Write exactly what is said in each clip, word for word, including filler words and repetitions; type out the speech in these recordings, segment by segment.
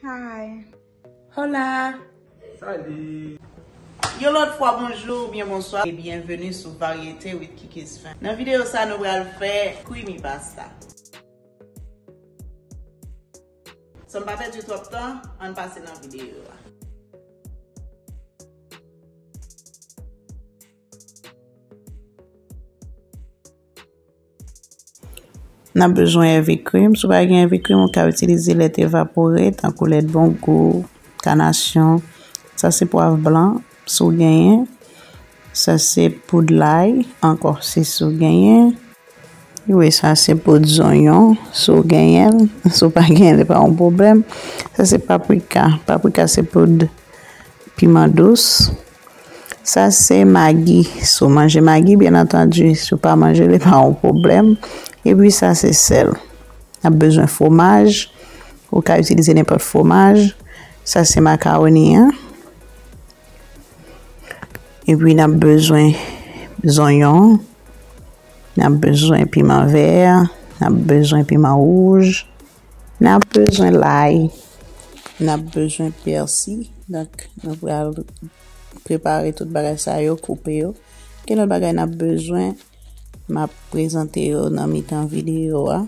Hi. Hola. Salut. Yon lòt fwa, bonjou oubyen bonswa e byenveni sou Variété with Kiki's Fan. Nan videyo sa, nou pral fè creamy pasta. San m pa pèdi twòp tan, ann pase nan videyo a. N ap bezwen heavy cream. Si w pa gen heavy cream, ou ka itilize lèt evapore, tankou lèt bongou, kanasyon. Sa se pwav blan, si w genyen. Sa se poud lay, ankò, si, si w genyen. Wi, sa se poud zonyon, si w genyen l. Si w pa genyen l, pa yon pwoblèm. Sa se paprika. Paprika se poud piman dous. Sa se magi. Si w manje magi, byen antandi, si w pa manje l, pa yon pwoblèm. Epi sa se sèl. N ap bezwen fwomaj. Ou ka itilize nenpòt fwomaj. Sa se makawoni an. Epi n ap bezwen zonyon. N ap bezwen piman vè. N ap bezwen piman wouj. N ap bezwen lay. N ap bezwen pèsi. Donk, nou pral prepare tout bagay sa yo, koupe yo. Gen lòt bagay n ap bezwen, m ap prezante yo nan mitan videyo a.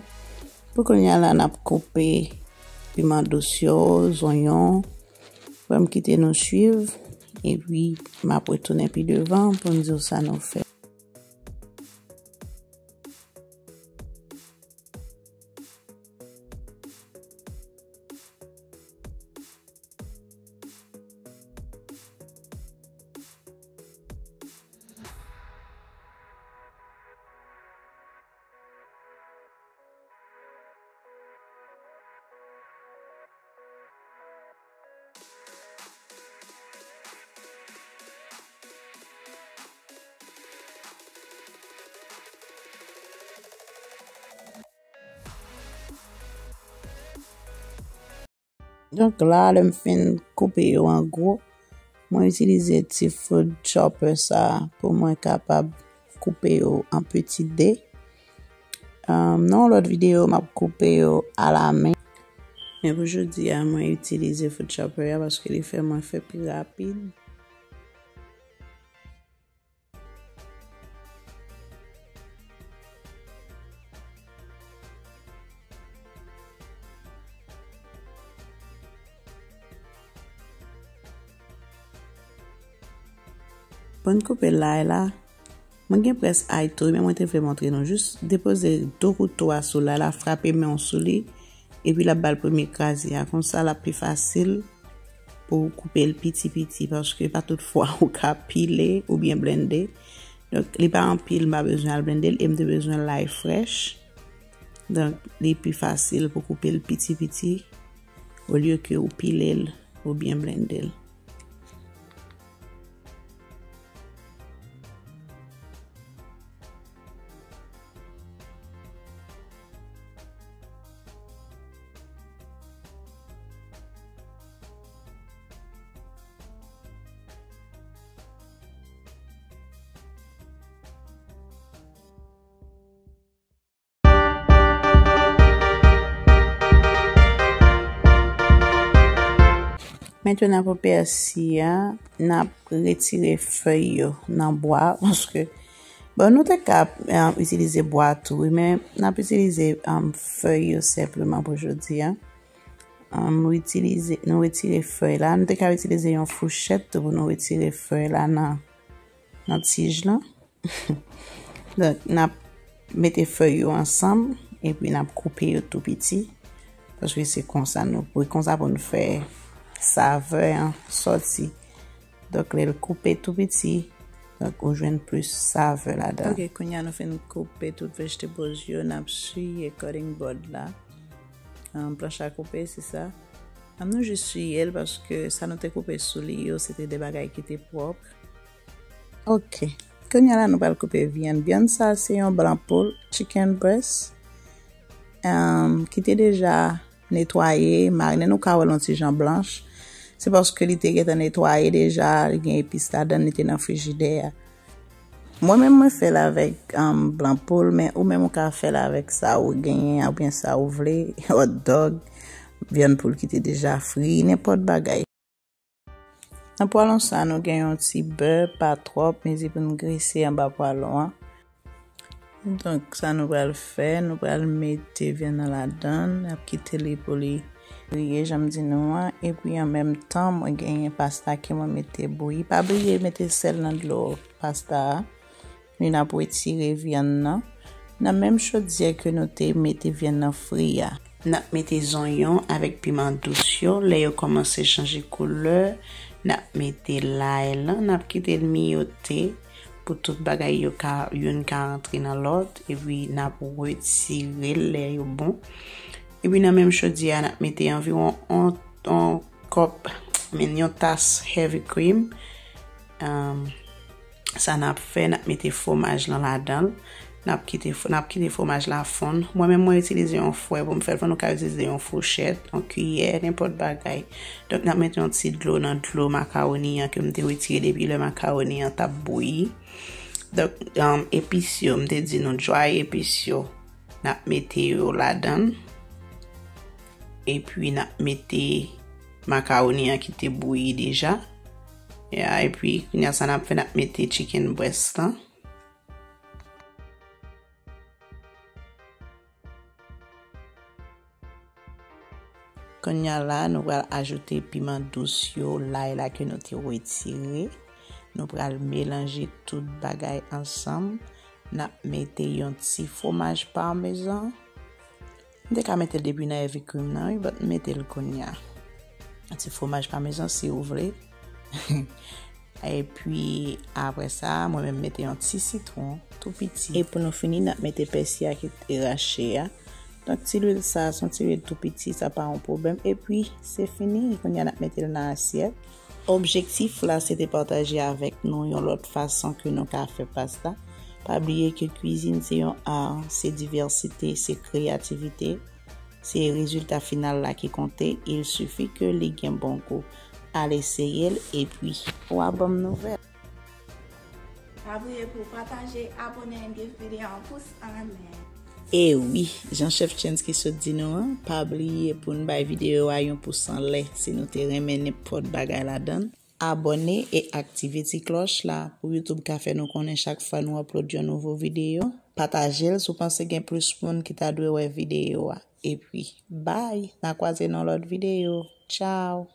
Pou kounye a la, n ap koupe piman dous yo, zonyon. Fò m kite nou swiv, epi m ap retounen pi devan pou n di w sa nou fè. Donk la, lè m fin koupe yo an gwo, mwen itilize ti food chopper sa a pou mwen kapab koupe yo an peti de. Ahn, nan yon lòt videyo, m ap koupe yo alamen. Men pou jodi a, mwen itilize food chopper a paske li fè mwen fè pi rapid. Bon, koupe lay la. Mwen gen près ay tou, men mwen te vle montre nou jis depoze do kouto a sou lay la, frape men w sou li, epi l ap ba l premye kraze a. Konsa, l ap pi fasil pou w koupe l piti piti, paske pa tout fwa ou ka pile oubyen blende. Donk, li pa anpil, m pa bezwen al blende l, e m te bezwen lay frèch. Donk, li pi fasil pou koupe l piti piti, olye ke ou pile l oubyen blende l. Mentnan pou pèsi a, n ap retire fèy yo nan bwa, paske, bon, nou te ka, um, itilize bwa tou, wi, men n ap itilize, um, fèy yo senpleman pou jodi a. Um, nou itilize, nou retire fèy la. Nou te ka itilize yon fouchèt tou pou nou retire fèy la nan, nan tij lan. Donk, n ap mete fèy yo ansanm, epi n ap koupe yo tou piti, paske se konsa nou, pou, konsa pou n fè savè an sòti. Donk, lè l koupe tou piti, donk, ou jwenn plis savè ladan. Ok, kounye a nou fin koupe tout vegetables yo, n ap siye cutting board la. An, planch a koupe, se sa. An, nou jis siye l, paske sa nou te koupe sou li yo, se te de bagay ki te pwòp. Ok. Kounye a la, nou pral koupe vyann. Vyann sa, se yon blan poul, chicken breast, um, ki te deja netwaye, marinen, nou ka wè l yon ti jan blanch. Se paske li te gentan netwaye deja, li gen epis ladan, li te nan frijidè a. Mwen menm, mwen fè l avèk, um, blan poul, men ou menm ou ka fè l avèk sa ou genyen, oubyen sa ou vle, hot dog. vyann poul ki te deja fri, nenpòt bagay. Nan pwalon sa, nou gen yon ti bè, pa twòp, mezi pou n grese anba pwalon an. Donk, sa nou pral fè, nou pral mete vyann nan ladan l, n ap kite li pou li griye, jan m di nou an, epi an menm tan, mwen genyen pasta ke mwen mete bouyi. Pa bliye mete sèl nan dlo pasta a. Epi n ap retire vyann nan. Nan menm chodyè ke nou te mete vyann nan fri a, n ap mete zonyon avèk piman dous yo. Lè yo kòmanse chanje koulè, n ap mete lay lan, n ap kite l miyote pou tout bagay yo ka, youn ka rantre nan lòt, epi n ap retire l lè yo bon. Epi nan menm chodyè a, n ap mete anviwon yon, yon kòp, I mean, yon tas heavy cream. Um, Sa n ap fè, n ap mete fwomaj lan ladan l. N ap kite, n ap kite fwomaj la fonn. Mwen menm, mwen itilize yon fwè pou m fè l fonn. Ou ka itilize yon fouchèt, yon kiyè, nenpòt bagay. Donk, n ap mete yon ti dlo nan dlo makawoni an ke m te retire depi lè makawoni an t ap bouyi. Donk, um, epis yo, m te di nou, dry epis yo, n ap mete yo ladan l. Epi, n ap mete makawoni an ki te bouyi deja. Ya, epi, kounye a sa n ap fè, n ap mete chicken breast lan. Kounye a la, nou pral ajoute piman dous yo, lay la ke nou te retire. Nou pral melanje tout bagay ansanm. N ap mete yon ti fwomaj pamezan. M te ka mete l depi nan heavy cream nan, wi, but m mete l kounye a. Yon ti fwomaj pamezan, si w vle. Epi, apre sa, mwen menm mete yon ti sitwon, tou piti. E pou nou fini, n ap mete pèsi a ki te rache a. Donk, ti lwil sa, se yon ti lwil tou piti, sa pa yon pwoblèm. Epi, se fini, kounye a n ap mete l nan asyèt. Objektif la, se te pataje avèk nou yon lòt fason ke nou ka fè pasta. Pa bliye ke kwizin se yon ar, se divèsite, se kreyativite, se rezilta final la ki konte, il suffit ke li gen bon gou. Al eseye l, epi w a ban m nouvèl. Pa bliye pou w pataje, abòne and give video an pous an lè. E wi, jan Chef Chens ki sot di nou an, pa bliye pou n bay videyo a yon pous anlè si nou te renmen nenpòt bagay ladan l. Abòne e aktive ti klòch la pou YouTube ka fè nou konnen chak fwa nou upload yon nouvo videyo. Pataje l si w panse gen plis moun ki ta dwe wè videyo a. Epi, bye! N a kwaze nan lòt videyo. Tchao!